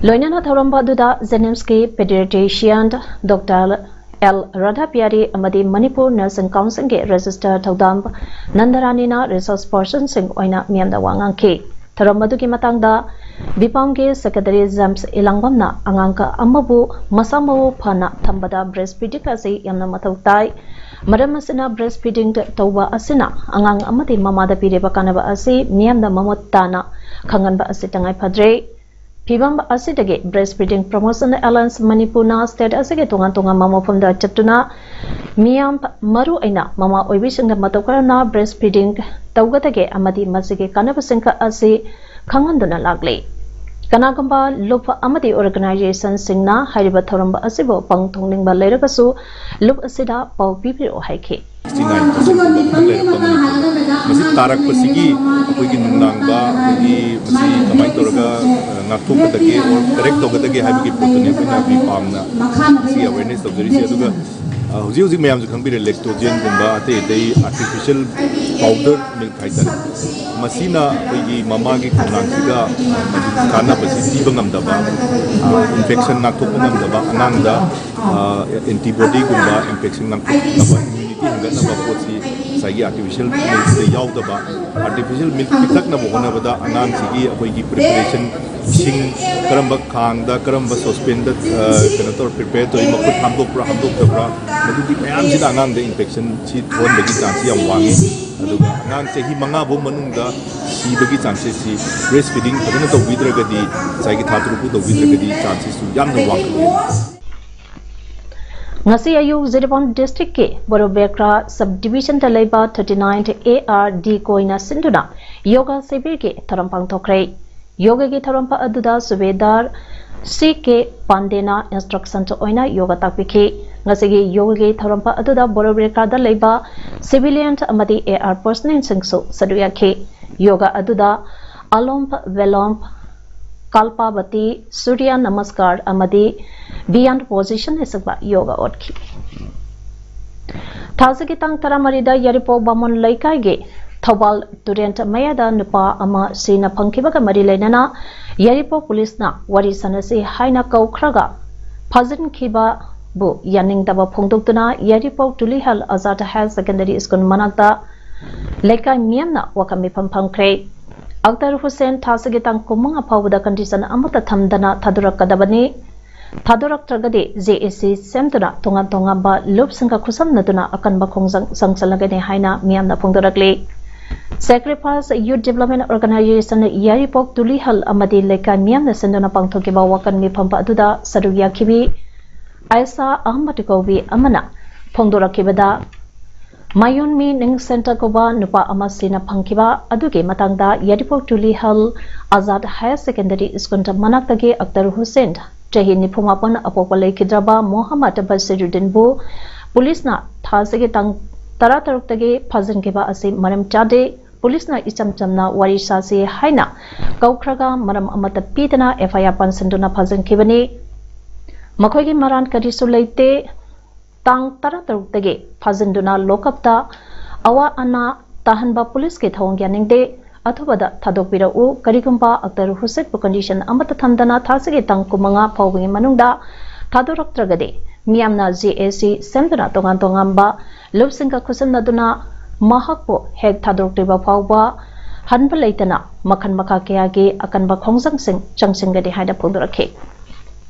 ꯂꯣꯏꯅꯅ ꯊꯧꯔꯝ ꯑꯗꯨꯗ JNIMSꯀꯤ pediatrician Doctor L ꯔꯥꯙꯥ ꯄꯤꯌꯥꯔꯤ ꯑꯃꯗꯤ Manipur Nursing Councilꯒꯤ registrar ꯊꯧꯗꯥꯝ ꯅꯟꯗꯔꯥꯅꯤꯅ resource personꯁꯤꯡ ꯑꯣꯏꯅ ꯃꯤꯌꯥꯝꯗ ꯋꯥ ꯉꯥꯡꯈꯤ꯫ ꯊꯧꯔꯝ ꯑꯗꯨꯒꯤ ꯃꯇꯥꯡꯗ ꯕꯤꯄꯥꯝꯒꯤ secretary James ꯏꯂꯥꯡꯕꯝꯅ ꯑꯉꯥꯡ ꯑꯃꯕꯨ ꯃꯁꯥ ꯃꯎ ꯐꯅ ꯊꯝꯕꯗ breastfeeding ꯑꯁꯤ ꯌꯥꯝꯅ ꯃꯊꯧ ꯇꯥꯏ꯫ ꯃꯔꯝ ꯑꯁꯤꯅ breastfeeding ꯇꯧꯕ ꯑꯁꯤꯅ ꯑꯉꯥꯡ ꯑꯃꯗꯤ ꯃꯃꯥꯗ ꯄꯤꯔꯤꯕ ꯀꯥꯟꯅꯕ ꯑꯁꯤ ꯃꯤꯌꯥꯝꯅ ꯃꯃꯨꯠ ꯇꯥꯅ ꯈꯪꯍꯟꯕ ꯑꯁꯤ ꯇꯉꯥꯏ ꯐꯗ꯭ꯔꯦ꯫ ꯐꯤꯚꯝ ꯑꯁꯤꯗꯒꯤ Breastfeeding Promotion Alliance ꯃꯅꯤꯄꯨꯔꯅ state ꯑꯁꯤꯒꯤ ꯇꯣꯉꯥꯟ ꯇꯣꯉꯥꯟꯕ ꯃꯐꯝꯗ ꯆꯠꯇꯨꯅ ꯃꯤꯌꯥꯝ, ꯃꯔꯨ ꯑꯣꯏꯅ ꯃꯃꯥ ꯑꯣꯏꯕꯤꯁꯤꯡꯗ ꯃꯇꯧ ꯀꯔꯝꯅ breastfeeding ꯇꯧꯒꯗꯒꯦ ꯑꯃꯗꯤ ꯃꯁꯤꯒꯤ ꯀꯥꯟꯅꯕꯁꯤꯡ ꯑꯁꯤ ꯈꯪꯍꯟꯗꯨꯅ ꯂꯥꯛꯂꯤ꯫ ꯀꯅꯥꯒꯨꯝꯕ ꯂꯨꯞ ꯑꯃꯗꯤ organizationꯁꯤꯡꯅ ꯍꯥꯏꯔꯤꯕ ꯊꯧꯔꯝ ꯑꯁꯤꯕꯨ ꯄꯥꯡꯊꯣꯛꯅꯤꯡꯕ ꯂꯩꯔꯒꯁꯨ, ꯂꯨꯞ ꯑꯁꯤꯗ ꯄꯥꯎ ꯄꯤꯕꯤꯔꯛꯎ ꯍꯥꯏꯈꯤ꯫ Sixty nine percent ꯈꯛꯇꯪ ꯂꯩꯔꯛꯄ ꯃꯅꯤꯄꯨꯔꯗ꯫ ꯃꯁꯤ ꯇꯥꯔꯛꯄꯁꯤꯒꯤ ꯑꯩꯈꯣꯏꯒꯤ ꯅꯨꯡꯅꯥꯡꯕ, ꯑꯩꯈꯣꯏꯒꯤ ꯃꯁꯤ ꯀꯃꯥꯏꯅ ꯇꯧꯔꯒ, ꯑ, ꯉꯥꯛꯊꯣꯛꯀꯗꯒꯦ, or correct ꯇꯧꯒꯗꯒꯦ ꯍꯥꯏꯕꯒꯤ ꯄꯣꯠꯇꯨꯅꯤ ꯑꯩꯈꯣꯏꯅ ꯕꯤꯄꯥꯝꯅ ꯉꯁꯤ awareness ꯇꯧꯖꯔꯤꯁꯦ꯫ ꯑꯗꯨꯒ, ꯑ, ꯍꯧꯖꯤꯛ ꯍꯧꯖꯤꯛ ꯃꯌꯥꯝꯁꯨ ꯈꯪꯕꯤꯔꯦ, lactogenꯒꯨꯝꯕ ꯑꯇꯩ ꯑꯇꯩ artificial powder milk ꯍꯥꯏꯇꯥꯔꯦ, ꯃꯁꯤꯅ ꯑꯩꯈꯣꯏꯒꯤ ꯃꯃꯥꯒꯤ ꯈꯣꯡꯅꯥꯡꯁꯤꯗ, ꯑ, ꯃꯗꯨꯒꯤ ꯀꯥꯟꯅꯕꯁꯤ ꯄꯤꯕ ꯉꯝꯗꯕ, ꯑ, infection ꯉꯥꯛꯊꯣꯛꯄ ꯉꯝꯗꯕ ꯑꯉꯥꯡꯗ, ꯑ, antibodyꯒꯨꯝꯕ infection ꯉꯥꯛꯊꯣꯛꯅꯕ immunity ꯍꯦꯟꯒꯠꯅꯕ ꯄꯣꯠꯁꯤ ꯉꯁꯥꯏꯒꯤ artificial milkꯁꯤꯗ ꯌꯥꯎꯗꯕ, artificial milk ꯄꯤꯊꯛꯅꯕ ꯍꯣꯠꯅꯕꯗ ꯑꯉꯥꯡꯁꯤꯒꯤ ꯑꯩꯈꯣꯏꯒꯤ preparation ꯏꯁꯤꯡ ꯀꯔꯝꯕ ꯈꯥꯡꯗ, ꯀꯔꯝꯕ ꯁꯣꯁꯄꯦꯟꯗ ꯀꯩꯅꯣ ꯇꯧꯔ ꯄ꯭ꯔꯤꯄꯦꯌꯔ ꯇꯧꯏ, ꯃꯈꯨꯠ ꯍꯥꯝꯗꯣꯛꯄ꯭ꯔꯥ ꯍꯥꯝꯗꯣꯛꯇꯕ꯭ꯔꯥ, ꯃꯗꯨꯒꯤ ꯃꯌꯥꯝꯁꯤꯅ ꯑꯉꯥꯡꯗ ꯏꯟꯐꯦꯛꯁꯟꯁꯤ ꯊꯣꯛꯍꯟꯕꯒꯤ ꯆꯥꯟꯁꯁꯤ ꯌꯥꯝ ꯋꯥꯡꯉꯤ꯫ ꯑꯗꯨꯒ ꯑꯉꯥꯡ ꯆꯍꯤ ꯃꯉꯥ ꯐꯥꯎ ꯃꯅꯨꯡꯗ ꯁꯤꯕꯒꯤ ꯆꯥꯟꯁꯦꯁꯁꯤ, ꯕ꯭ꯔꯦꯁ ꯐꯤꯗꯤꯡ ꯐꯖꯅ ꯇꯧꯕꯤꯗ꯭ꯔꯒꯗꯤ, ꯉꯁꯥꯏꯒꯤ ꯊꯥ ꯇꯔꯨꯛ ꯐꯥꯎ ꯇꯧꯕꯤꯗ꯭ꯔꯒꯗꯤ, ꯆꯥꯟꯁꯦꯁꯁꯨ ꯌꯥꯝꯅ ꯋꯥꯡꯈꯠꯂꯤ꯫ ꯉꯁꯤ ꯑꯌꯨꯛ ꯖꯤꯔꯤꯕꯥꯝ ꯗꯤꯁꯇ꯭ꯔꯤꯛꯀꯤ ꯕꯣꯔꯣꯕꯦꯀ꯭ꯔꯥ ꯁꯕ ꯗꯤꯕꯤꯖꯟꯗ ꯂꯩꯕ thirty nine A R D ꯀꯣꯏꯅ ꯁꯤꯟꯗꯨꯅ ꯌꯣꯒꯥ ꯁꯤꯕꯤꯔꯒꯤ ꯊꯧꯔꯝ ꯄꯥꯡꯊꯣꯛꯈ꯭ꯔꯦ꯫ ꯌꯣꯒꯒꯤ ꯊꯧꯔꯝ ꯑꯗꯨꯗ ꯁꯨꯕꯦꯗꯥꯔ ꯁꯤ ꯀꯦ ꯄꯥꯟꯗꯦꯅ ꯏꯟꯁꯇ꯭ꯔꯛꯁꯟ ꯑꯣꯏꯅ ꯌꯣꯒ ꯇꯥꯛꯄꯤꯈꯤ꯫ ꯉꯁꯤꯒꯤ ꯌꯣꯒꯒꯤ ꯊꯧꯔꯝ ꯑꯗꯨꯗ ꯕꯣꯔꯣꯕꯦꯀ꯭ꯔꯥꯗ ꯂꯩꯕ ꯁꯤꯚꯤꯂꯤꯌꯟ ꯑꯃꯗꯤ A R ꯄꯔꯁꯅꯦꯜꯁꯤꯡꯁꯨ ꯁꯔꯨꯛ ꯌꯥꯈꯤ꯫ ꯌꯣꯒ ꯑꯗꯨꯗ ꯑꯂꯣꯝ ꯕꯦꯂꯣꯝ, ꯀꯥꯜꯄꯥꯕꯇꯤ, ꯁꯨꯔꯤꯌꯥ ꯅꯃꯁꯀꯥꯔ ꯑꯃꯗꯤ ꯕꯤꯌꯥꯟ ꯄꯣꯖꯤꯁꯟꯅꯆꯤꯡꯕ ꯌꯣꯒ ꯑꯣꯠꯈꯤ꯫ ꯊꯥꯁꯤꯒꯤ ꯇꯥꯡ ꯇꯔꯥꯃꯔꯤꯗ ꯌꯥꯏꯔꯤꯄꯣꯛ ꯕꯥꯃꯣꯟ ꯂꯩꯀꯥꯏꯒꯤ ꯊꯧꯕꯥꯜ ꯇꯨꯔꯦꯟ ꯃꯌꯥꯗ ꯅꯨꯄꯥ ꯑꯃ ꯁꯤꯅ ꯐꯪꯈꯤꯕꯒ ꯃꯔꯤ ꯂꯩꯅꯅ ꯌꯥꯏꯔꯤꯄꯣꯛ ꯄꯨꯂꯤꯁꯅ ꯋꯥꯔꯤ ꯁꯥꯟꯅꯁꯤ ꯍꯥꯏꯅ ꯀꯧꯈ꯭ꯔꯒ ꯐꯥꯖꯤꯟꯈꯤꯕꯕꯨ ꯌꯥꯅꯤꯡꯗꯕ ꯐꯣꯡꯗꯣꯛꯇꯨꯅ ꯌꯥꯏꯔꯤꯄꯣꯛ Tulihal Azad higher secondary school ꯃꯅꯥꯛꯇ ꯂꯩꯀꯥꯏ ꯃꯤꯌꯥꯝꯅ ꯋꯥꯀꯠ ꯃꯤꯐꯝ ꯐꯝꯈ꯭ꯔꯦ꯫ ꯑꯛꯇꯔ ꯍꯨꯁꯦꯟ ꯊꯥꯁꯤꯒꯤ ꯇꯥꯡ ꯀꯨꯟꯃꯉꯥ ꯐꯥꯎꯕꯗ ꯀꯟꯗꯤꯁꯟ ꯑꯃꯠꯇ ꯊꯝꯗꯅ ꯊꯥꯗꯣꯔꯛꯀꯗꯕꯅꯤ꯫ ꯊꯥꯗꯣꯔꯛꯇ꯭ꯔꯒꯗꯤ J A C ꯁꯦꯝꯗꯨꯅ ꯇꯣꯉꯥꯟ ꯇꯣꯉꯥꯟꯕ ꯂꯨꯞꯁꯤꯡꯒ ꯈꯨꯠꯁꯝꯅꯗꯨꯅ ꯑꯀꯟꯕ ꯈꯣꯡꯖꯪ ꯆꯪꯁꯤꯜꯂꯒꯅꯤ ꯍꯥꯏꯅ ꯃꯤꯌꯥꯝꯅ ꯐꯣꯡꯗꯣꯔꯛꯂꯤ꯫ Sacrifice Youth Development Organization ꯌꯥꯏꯔꯤꯄꯣꯛ ꯇꯨꯂꯤꯍꯜ ꯑꯃꯗꯤ ꯂꯩꯀꯥꯏ ꯃꯤꯌꯥꯝꯅ ꯁꯤꯟꯗꯨꯅ ꯄꯥꯡꯊꯣꯛꯈꯤꯕ ꯋꯥꯀꯠ ꯃꯤꯐꯝ ꯑꯗꯨꯗ ꯁꯔꯨꯛ ꯌꯥꯈꯤꯕꯤ ꯑꯥꯏꯁꯥ ꯑꯍꯃꯗ ꯀꯧꯕꯤ ꯑꯃꯅ ꯐꯣꯡꯗꯣꯔꯛꯈꯤꯕꯗ, ꯃꯌꯣꯟꯃꯤ ꯅꯤꯡꯁꯦꯟꯇ ꯀꯧꯕ ꯅꯨꯄꯥ ꯑꯃ ꯁꯤꯅ ꯐꯪꯈꯤꯕ ꯑꯗꯨꯒꯤ ꯃꯇꯥꯡꯗ ꯌꯥꯏꯔꯤꯄꯣꯛ Tulihal Azad higher secondary school ꯃꯅꯥꯛꯇꯒꯤ Akhtar Hussain, ꯆꯍꯤ ꯅꯤꯐꯨ ꯃꯥꯄꯟ, ꯑꯄꯣꯛꯄ ꯂꯩꯈꯤꯗ꯭ꯔꯕ ꯃꯣꯍꯝꯃꯗ ꯕꯁꯤꯔꯨꯗꯤꯟꯕꯨ ꯄꯨꯂꯤꯁꯅ ꯊꯥꯁꯤꯒꯤ ꯇꯥꯡ ꯇꯔꯥꯇꯔꯨꯛꯇꯒꯤ ꯐꯥꯖꯤꯟꯈꯤꯕ ꯑꯁꯤ ꯃꯔꯝ ꯆꯥꯗꯦ꯫ ꯄꯨꯂꯤꯁꯅ ꯏꯆꯝ ꯆꯝꯅ ꯋꯥꯔꯤ ꯁꯥꯁꯤ ꯍꯥꯏꯅ ꯀꯧꯈ꯭ꯔꯒ ꯃꯔꯝ ꯑꯃꯠꯇ ꯄꯤꯗꯅ F I R ꯄꯥꯟꯁꯤꯟꯗꯨꯅ ꯐꯥꯖꯤꯟꯈꯤꯕꯅꯤ꯫ ꯃꯈꯣꯏꯒꯤ ꯃꯔꯥꯟ ꯀꯔꯤꯁꯨ ꯂꯩꯇꯦ꯫ ꯇꯥꯡ ꯇꯔꯥꯇꯔꯨꯛꯇꯒꯤ ꯐꯥꯖꯤꯟꯗꯨꯅ ꯂꯣꯀꯞꯇ ꯑꯋꯥ ꯑꯅꯥ ꯇꯥꯍꯟꯕ ꯄꯨꯂꯤꯁꯀꯤ ꯊꯧꯑꯣꯡ ꯌꯥꯅꯤꯡꯗꯦ꯫ ꯑꯊꯨꯕꯗ ꯊꯥꯗꯣꯛꯄꯤꯔꯛꯎ꯫ ꯀꯔꯤꯒꯨꯝꯕ ꯑꯛꯇꯔ ꯍꯨꯁꯦꯟꯕꯨ ꯀꯟꯗꯤꯁꯟ ꯑꯃꯠꯇ ꯊꯝꯗꯅ ꯊꯥꯁꯤꯒꯤ ꯇꯥꯡ ꯀꯨꯟꯃꯉꯥ ꯐꯥꯎꯕꯒꯤ ꯃꯅꯨꯡꯗ ꯊꯥꯗꯣꯔꯛꯇ꯭ꯔꯒꯗꯤ ꯃꯤꯌꯥꯝꯅ J A C ꯁꯦꯝꯗꯨꯅ ꯇꯣꯉꯥꯟ ꯇꯣꯉꯥꯟꯕ ꯂꯨꯞꯁꯤꯡꯒ ꯈꯨꯠꯁꯝꯅꯗꯨꯅ ꯃꯍꯥꯛꯄꯨ ꯍꯦꯛ ꯊꯥꯗꯣꯔꯛꯇ꯭ꯔꯤꯕ ꯐꯥꯎꯕ ꯍꯟꯕ ꯂꯩꯇꯅ ꯃꯈꯜ ꯃꯈꯥ ꯀꯌꯥꯒꯤ ꯑꯀꯟꯕ ꯈꯣꯡꯖꯪꯁꯤꯡ ꯆꯪꯁꯤꯟꯒꯅꯤ ꯍꯥꯏꯅ ꯐꯣꯡꯗꯣꯔꯛꯈꯤ꯫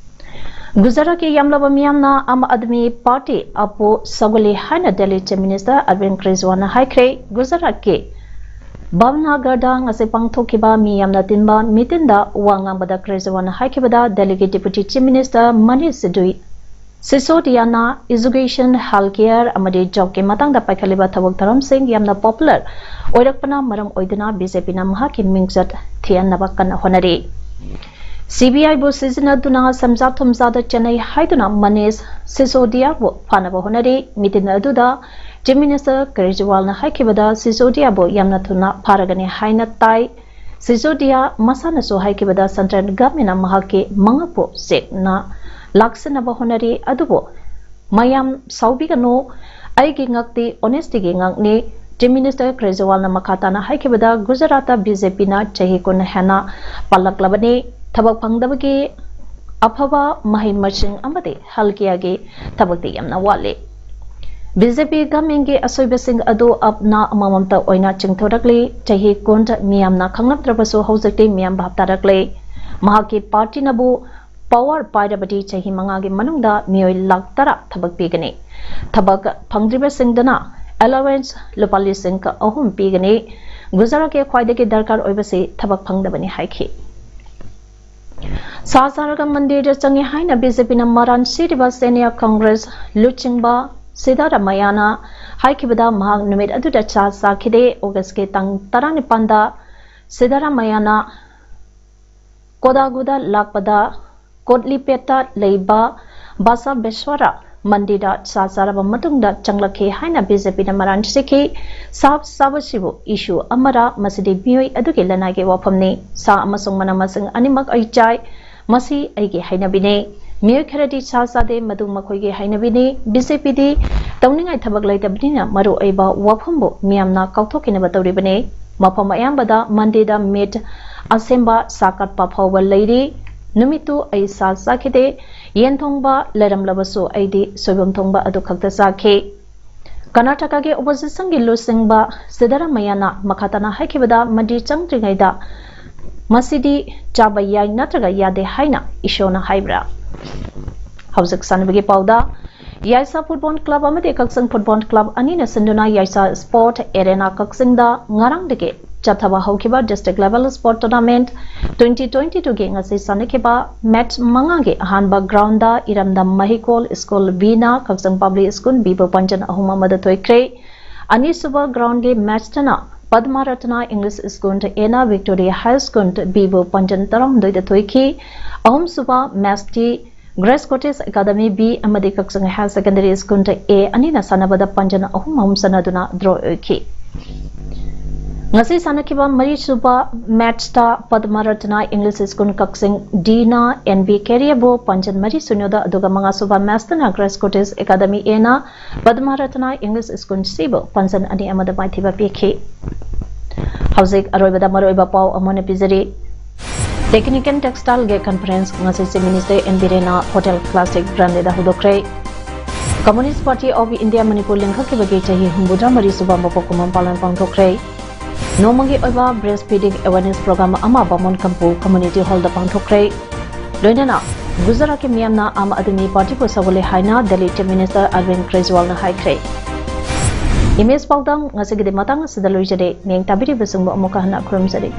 ꯒꯨꯖꯔꯥꯠꯀꯤ ꯌꯥꯝꯂꯕ ꯃꯤꯌꯥꯝꯅ ꯑꯥꯝ ꯑꯥꯗꯃꯤ ꯄꯥꯔꯇꯤ ꯑꯄꯨ ꯁꯒꯣꯂꯤ ꯍꯥꯏꯅ ꯗꯦꯜꯂꯤ ꯆꯤꯐ ꯃꯤꯅꯤꯁꯇꯔ ꯑꯔꯕꯤꯟ ꯀ꯭ꯔꯦꯖꯤꯋꯥꯜꯅ ꯍꯥꯏꯈ꯭ꯔꯦ꯫ ꯒꯨꯖꯔꯥꯠꯀꯤ ꯚꯥꯕꯅꯥꯒꯔꯗ ꯉꯁꯤ ꯄꯥꯡꯊꯣꯛꯈꯤꯕ ꯃꯤꯌꯥꯝꯅ ꯇꯤꯟꯕ ꯃꯤꯇꯤꯟꯗ ꯋꯥ ꯉꯥꯡꯕꯗ ꯀ꯭ꯔꯦꯖꯤꯋꯥꯜꯅ ꯍꯥꯏꯈꯤꯕꯗ ꯗꯦꯜꯂꯤꯒꯤ ꯗꯤꯄꯨꯇꯤ ꯆꯤꯐ ꯃꯤꯅꯤꯁꯇꯔ ꯃꯅꯤꯁ ꯁꯤꯗꯨꯏ ꯁꯤꯁꯣꯗꯤꯌꯥꯅ ꯏꯖꯨꯀꯦꯁꯟ, ꯍꯦꯜꯊ ꯀꯦꯌꯔ ꯑꯃꯗꯤ ꯖꯣꯕꯀꯤ ꯃꯇꯥꯡꯗ ꯄꯥꯏꯈꯠꯂꯤꯕ ꯊꯕꯛ ꯊꯧꯔꯝꯁꯤꯡ ꯌꯥꯝꯅ ꯄꯣꯄꯨꯂꯔ ꯑꯣꯏꯔꯛꯄꯅ ꯃꯔꯝ ꯑꯣꯏꯗꯨꯅ ꯕꯤ ꯖꯦ ꯄꯤꯅ ꯃꯍꯥꯛꯀꯤ ꯃꯤꯡꯆꯠ ꯊꯤꯍꯟꯅꯕ ꯀꯟꯅ ꯍꯣꯠꯅꯔꯤ꯫ ꯁꯤ ꯕꯤ ꯑꯥꯏꯕꯨ ꯁꯤꯖꯤꯟꯅꯗꯨꯅ ꯁꯦꯝꯖꯥ ꯊꯨꯝꯖꯥꯗ ꯆꯦꯟꯅꯩ ꯍꯥꯏꯗꯨꯅ ꯃꯅꯤꯁ ꯁꯤꯁꯣꯗꯤꯌꯥꯕꯨ ꯐꯥꯅꯕ ꯍꯣꯠꯅꯔꯤ꯫ ꯃꯤꯇꯤꯟ ꯑꯗꯨꯗ ꯆꯤꯐ ꯃꯤꯅꯤꯁꯇꯔ ꯀꯦꯖꯔꯤꯋꯥꯜꯅ ꯍꯥꯏꯈꯤꯕꯗ ꯁꯤꯁꯣꯗꯤꯌꯥꯕꯨ ꯌꯥꯝꯅ ꯊꯨꯅ ꯐꯥꯔꯒꯅꯤ ꯍꯥꯏꯅ ꯇꯥꯏ꯫ ꯁꯤꯁꯣꯗꯤꯌꯥ ꯃꯁꯥꯅꯁꯨ ꯍꯥꯏꯈꯤꯕꯗ ꯁꯦꯟꯇ꯭ꯔꯦꯜ ꯒꯚꯔꯟꯃꯦꯟꯠꯅ ꯃꯍꯥꯛꯀꯤ ꯃꯉꯛꯄꯨ ꯆꯦꯛꯅ ꯂꯥꯛꯁꯤꯟꯅꯕ ꯍꯣꯠꯅꯔꯤ, ꯑꯗꯨꯕꯨ ꯃꯌꯥꯝ ꯁꯥꯎꯕꯤꯒꯅꯨ, ꯑꯩꯒꯤ ꯉꯛꯇꯤ ꯑꯣꯅꯦꯁꯇꯤꯒꯤ ꯉꯛꯅꯤ꯫ ꯆꯤꯐ ꯃꯤꯅꯤꯁꯇꯔ ꯀ꯭ꯔꯦꯖꯤꯋꯥꯜꯅ ꯃꯈꯥ ꯇꯥꯅ ꯍꯥꯏꯈꯤꯕꯗ, ꯒꯨꯖꯔꯥꯠꯇ ꯕꯤ ꯖꯦ ꯄꯤꯅ ꯆꯍꯤ ꯀꯨꯟ ꯍꯦꯟꯅ ꯄꯥꯜꯂꯛꯂꯕꯅꯤ꯫ ꯊꯕꯛ ꯐꯪꯗꯕꯒꯤ ꯑꯐꯕ ꯃꯍꯩ ꯃꯁꯤꯡ ꯑꯃꯗꯤ ꯍꯦꯜꯊ ꯀꯦꯌꯔꯒꯤ ꯊꯕꯛꯇꯤ ꯌꯥꯝꯅ ꯋꯥꯠꯂꯤ꯫ ꯕꯤ ꯖꯦ ꯄꯤ ꯒꯚꯔꯟꯃꯦꯟꯠꯀꯤ ꯑꯁꯣꯏꯕꯁꯤꯡ ꯑꯗꯨ ꯑꯞꯅ ꯑꯃꯃꯝꯇ ꯑꯣꯏꯅ ꯆꯤꯡꯊꯣꯔꯛꯂꯤ꯫ ꯆꯍꯤ ꯀꯨꯟ ꯃꯤꯌꯥꯝꯅ ꯈꯪꯂꯝꯗ꯭ꯔꯕꯁꯨ ꯍꯧꯖꯤꯛꯇꯤ ꯃꯤꯌꯥꯝ ꯚꯥꯞ ꯇꯥꯔꯛꯂꯦ꯫ ꯃꯍꯥꯛꯀꯤ ꯄꯥꯔꯇꯤꯅꯕꯨ ꯄꯥꯋꯔ ꯄꯥꯏꯔꯕꯗꯤ ꯆꯍꯤ ꯃꯉꯥꯒꯤ ꯃꯅꯨꯡꯗ ꯃꯤꯑꯣꯏ ꯂꯥꯈ ꯇꯔꯥ ꯊꯕꯛ ꯄꯤꯒꯅꯤ꯫ ꯊꯕꯛ ꯐꯪꯗ꯭ꯔꯤꯕꯁꯤꯡꯗꯅ ꯑꯦꯂꯥꯋꯦꯟꯁ ꯂꯨꯄꯥ ꯂꯤꯁꯤꯡ ꯑꯍꯨꯝ ꯄꯤꯒꯅꯤ꯫ ꯒꯨꯖꯔꯥꯠꯀꯤ ꯈ꯭ꯋꯥꯏꯗꯒꯤ ꯗꯔꯀꯥꯔ ꯑꯣꯏꯕꯁꯤ ꯊꯕꯛ ꯐꯪꯗꯕꯅꯤ ꯍꯥꯏꯈꯤ꯫ ꯁꯥ ꯆꯥꯔꯒ ꯃꯟꯗꯤꯔꯗ ꯆꯪꯉꯤ ꯍꯥꯏꯅ ꯕꯤ ꯖꯦ ꯄꯤꯅ ꯃꯔꯥꯟ ꯁꯤꯔꯤꯕ ꯁꯦꯅꯤꯌꯔ ꯀꯪꯒ꯭ꯔꯦꯁ ꯂꯨꯆꯤꯡꯕ ꯁꯤꯗꯥꯔꯥꯃꯌꯥꯅ ꯍꯥꯏꯈꯤꯕꯗ ꯃꯍꯥꯛ ꯅꯨꯃꯤꯠ ꯑꯗꯨꯗ ꯁꯥ ꯆꯥꯈꯤꯗꯦ꯫ ꯑꯣꯒꯁꯀꯤ ꯇꯥꯡ ꯇꯔꯥꯅꯤꯄꯥꯟꯗ ꯁꯤꯗꯥꯔꯥꯃꯌꯥꯅ ꯀꯣꯗꯥꯒꯨꯗ ꯂꯥꯛꯄꯗ ꯀꯣꯠꯂꯤꯄꯦꯠꯇ ꯂꯩꯕ ꯕꯁꯕꯦꯁ꯭ꯋꯔ ꯃꯟꯗꯤꯔꯗ ꯁꯥ ꯆꯥꯔꯕ ꯃꯇꯨꯡꯗ ꯆꯪꯂꯛꯈꯤ ꯍꯥꯏꯅ ꯕꯤ ꯖꯦ ꯄꯤꯅ ꯃꯔꯥꯟ ꯁꯤꯈꯤ꯫ ꯁꯥ ꯆꯥꯕꯁꯤꯕꯨ ꯏꯁꯨ ꯑꯃꯔ? ꯃꯁꯤꯗꯤ ꯃꯤꯑꯣꯏ ꯑꯗꯨꯒꯤ ꯂꯅꯥꯏꯒꯤ ꯋꯥꯐꯝꯅꯤ꯫ ꯁꯥ ꯑꯃꯁꯨꯡ ꯃꯅꯥ ꯃꯁꯤꯡ ꯑꯅꯤꯃꯛ ꯑꯩ ꯆꯥꯏ꯫ ꯃꯁꯤ ꯑꯩꯒꯤ ꯍꯩꯅꯕꯤꯅꯤ꯫ ꯃꯤꯑꯣꯏ ꯈꯔꯗꯤ ꯁꯥ ꯆꯥꯗꯦ, ꯃꯗꯨ ꯃꯈꯣꯏꯒꯤ ꯍꯩꯅꯕꯤꯅꯤ꯫ ꯕꯤ ꯖꯦ ꯄꯤꯗꯤ ꯇꯧꯅꯤꯡꯉꯥꯏ ꯊꯕꯛ ꯂꯩꯇꯕꯅꯤꯅ ꯃꯔꯨꯑꯣꯏꯕ ꯋꯥꯐꯝꯕꯨ ꯃꯤꯌꯥꯝꯅ ꯀꯥꯎꯊꯣꯛꯈꯤꯅꯕ ꯇꯧꯔꯤꯕꯅꯤ꯫ ꯃꯐꯝ ꯑꯌꯥꯝꯕꯗ ꯃꯟꯗꯤꯔꯗ ꯃꯤꯠ ꯑꯁꯦꯝꯕ ꯁꯥ ꯀꯠꯄ ꯐꯥꯎꯕ ꯂꯩꯔꯤ꯫ ꯅꯨꯃꯤꯠꯇꯨ ꯑꯩ ꯁꯥ ꯆꯥꯈꯤꯗꯦ꯫ ꯌꯦꯟ ꯊꯣꯡꯕ ꯂꯩꯔꯝꯂꯕꯁꯨ ꯑꯩꯗꯤ ꯁꯣꯏꯕꯨꯝ ꯊꯣꯡꯕ ꯑꯗꯨ ꯈꯛꯇ ꯆꯥꯈꯤ꯫ ꯀꯔꯅꯥꯇꯀꯥꯒꯤ ꯑꯣꯄꯣꯖꯤꯁꯟꯒꯤ ꯂꯨꯆꯤꯡꯕ ꯁꯤꯗꯔꯥꯃꯩꯌꯥꯅ ꯃꯈꯥ ꯇꯥꯅ ꯍꯥꯏꯈꯤꯕꯗ, ꯃꯟꯗꯤ ꯆꯪꯗ꯭ꯔꯤꯉꯩꯗ ꯃꯁꯤꯗꯤ ꯆꯥꯕ ꯌꯥꯏ ꯅꯠꯇ꯭ꯔꯒ ꯌꯥꯗꯦ ꯍꯥꯏꯅ ꯏꯁꯣꯔꯅ ꯍꯥꯏꯕ꯭ꯔꯥ? ꯍꯧꯖꯤꯛ ꯁꯥꯟꯅꯕꯒꯤ ꯄꯥꯎꯗ, ꯌꯥꯏꯁꯥ ꯐꯨꯠꯕꯣꯜ ꯀ꯭ꯂꯕ ꯑꯃꯗꯤ ꯀꯛꯆꯤꯡ ꯐꯨꯠꯕꯣꯜ ꯀ꯭ꯂꯕ ꯑꯅꯤꯅ ꯁꯤꯟꯗꯨꯅ ꯌꯥꯏꯁꯥ ꯁ꯭ꯄꯣꯔꯠ ꯑꯦꯔꯦꯅꯥ ꯀꯛꯆꯤꯡꯗ ꯉꯔꯥꯡꯗꯒꯤ ꯆꯠꯊꯕ ꯍꯧꯈꯤꯕ district level sport tournament twenty twenty ꯇꯨꯒꯤ ꯉꯁꯤ ꯁꯥꯟꯅꯈꯤꯕ ꯃꯦꯆ ꯃꯉꯥꯒꯤ ꯑꯍꯥꯟꯕ ꯒ꯭ꯔꯥꯎꯟꯗ ꯏꯔꯝꯗꯝ ꯃꯍꯤꯀꯣꯜ ꯁ꯭ꯀꯨꯜ ꯕꯤꯅ ꯀꯛꯆꯤꯡ ꯄꯕ꯭ꯂꯤꯛ ꯁ꯭ꯀꯨꯜ ꯕꯤꯕꯨ ꯄꯟꯖꯟ ꯑꯍꯨꯝ ꯑꯃꯗ ꯊꯣꯏꯈ꯭ꯔꯦ꯫ ꯑꯅꯤꯁꯨꯕ ꯒ꯭ꯔꯥꯎꯟꯒꯤ ꯃꯦꯆꯇꯅ ꯄꯗꯃꯔꯠꯅ ꯏꯪꯂꯤꯁ ꯁ꯭ꯀꯨꯜ ꯑꯦꯅ ꯚꯤꯛꯇꯣꯔꯤꯌꯥ ꯍꯥꯏ ꯁ꯭ꯀꯨꯜ ꯕꯤꯕꯨ ꯄꯟꯖꯟ ꯇꯔꯥꯍꯨꯝꯗꯣꯏꯗ ꯊꯣꯏꯈꯤ꯫ ꯑꯍꯨꯝꯁꯨꯕ ꯃꯦꯆꯇꯤ ꯒ꯭ꯔꯦꯁ ꯀꯣꯇꯦꯖ ꯑꯦꯀꯥꯗꯃꯤ ꯕꯤ ꯑꯃꯗꯤ ꯀꯛꯆꯤꯡ ꯍꯥꯌꯔ ꯁꯦꯀꯦꯟꯗꯔꯤ ꯁ꯭ꯀꯨꯜ ꯑꯦ ꯑꯅꯤꯅ ꯁꯥꯟꯅꯕꯗ ꯄꯟꯖꯟ ꯑꯍꯨꯝ ꯑꯍꯨꯝ ꯆꯟꯅꯗꯨꯅ ꯗ꯭ꯔꯣ ꯑꯣꯏꯈꯤ꯫ ꯉꯁꯤ ꯁꯥꯟꯅꯈꯤꯕ ꯃꯔꯤꯁꯨꯕ ꯃꯦꯆꯇ ꯄꯗꯃꯔꯠꯅ ꯏꯪꯂꯤꯁ ꯁ꯭ꯀꯨꯜ ꯀꯛꯆꯤꯡ ꯗꯤꯅ ꯑꯦꯟ ꯕꯤ ꯀꯦꯔꯤꯌꯥꯕꯨ ꯄꯟꯖꯟ ꯃꯔꯤ ꯁꯨꯟꯌꯗ, ꯑꯗꯨꯒ ꯃꯉꯥꯁꯨꯕ ꯃꯦꯆꯇꯅ ꯒ꯭ꯔꯦꯁ ꯀꯣꯇꯦꯖ ꯑꯦꯀꯥꯗꯃꯤ ꯑꯦꯅ ꯄꯗꯃꯔꯠꯅ ꯏꯪꯂꯤꯁ ꯁ꯭ꯀꯨꯜ ꯁꯤꯕꯨ ꯄꯟꯖꯟ ꯑꯅꯤ ꯑꯃꯗ ꯃꯥꯏꯊꯤꯕ ꯄꯤꯈꯤ꯫ ꯍꯧꯖꯤꯛ ꯑꯔꯣꯏꯕꯗ ꯃꯔꯨꯑꯣꯏꯕ ꯄꯥꯎ ꯑꯃꯨꯛ ꯍꯟꯅ ꯄꯤꯖꯔꯤ꯫ ꯇꯦꯛꯅꯤꯀꯦꯜ ꯇꯦꯛꯁꯇꯥꯏꯜꯒꯤ ꯀꯟꯐꯔꯦꯟꯁ ꯉꯁꯤ ꯆꯤꯐ ꯃꯤꯅꯤꯁꯇꯔ ꯑꯦꯟ ꯕꯤꯔꯦꯟꯅ ꯍꯣꯇꯦꯜ ꯀ꯭ꯂꯥꯁꯤꯛ ꯒ꯭ꯔꯥꯟꯗꯦꯗ ꯍꯧꯗꯣꯛꯈ꯭ꯔꯦ꯫ Communist party of India Manipur ꯂꯤꯡꯈꯠꯈꯤꯕꯒꯤ ꯆꯍꯤ ꯍꯨꯝꯐꯨꯇꯔꯥ ꯃꯔꯤ ꯁꯨꯕ ꯃꯄꯣꯛ ꯀꯨꯝꯑꯣꯟ ꯄꯥꯂꯟ ꯄꯥꯡꯊꯣꯛꯈ꯭ꯔꯦ꯫ ꯅꯣꯡꯃꯒꯤ ꯑꯣꯏꯕ ꯕ꯭ꯔꯦꯁ꯭ꯠ ꯐꯤꯗꯤꯡ ꯑꯦꯋꯦꯔꯅꯦꯁ ꯄ꯭ꯔꯣꯒ꯭ꯔꯥꯝ ꯑꯃ ꯕꯥꯃꯣꯟ ꯀꯝꯄꯨ ꯀꯝꯃ꯭ꯌꯨꯅꯤꯇꯤ ꯍꯣꯜꯗ ꯄꯥꯡꯊꯣꯛꯈ꯭ꯔꯦ꯫ ꯂꯣꯏꯅꯅ ꯒꯨꯖꯔꯥꯠꯀꯤ ꯃꯤꯌꯥꯝꯅ ꯑꯥꯝ ꯑꯥꯗꯃꯤ ꯄꯥꯔꯇꯤꯕꯨ ꯁꯧꯒꯠꯂꯦ ꯍꯥꯏꯅ ꯗꯦꯜꯂꯤ ꯆꯤꯐ ꯃꯤꯅꯤꯁꯇꯔ ꯑꯔꯕꯤꯟꯗ ꯀꯦꯖ꯭ꯔꯤꯋꯥꯜꯅ ꯍꯥꯏꯈ꯭ꯔꯦ꯫ ꯏꯃꯦꯖ ꯄꯥꯎꯗꯝ ꯉꯁꯤꯒꯤꯗꯤ ꯃꯇꯥꯡ ꯑꯁꯤꯗ ꯂꯣꯏꯖꯔꯦ꯫ ꯃꯤꯠꯌꯦꯡ ꯇꯥꯕꯤꯔꯤꯕꯁꯤꯡꯕꯨ ꯑꯃꯨꯛꯀ ꯍꯟꯅ ꯈꯨꯔꯨꯝꯖꯔꯤ꯫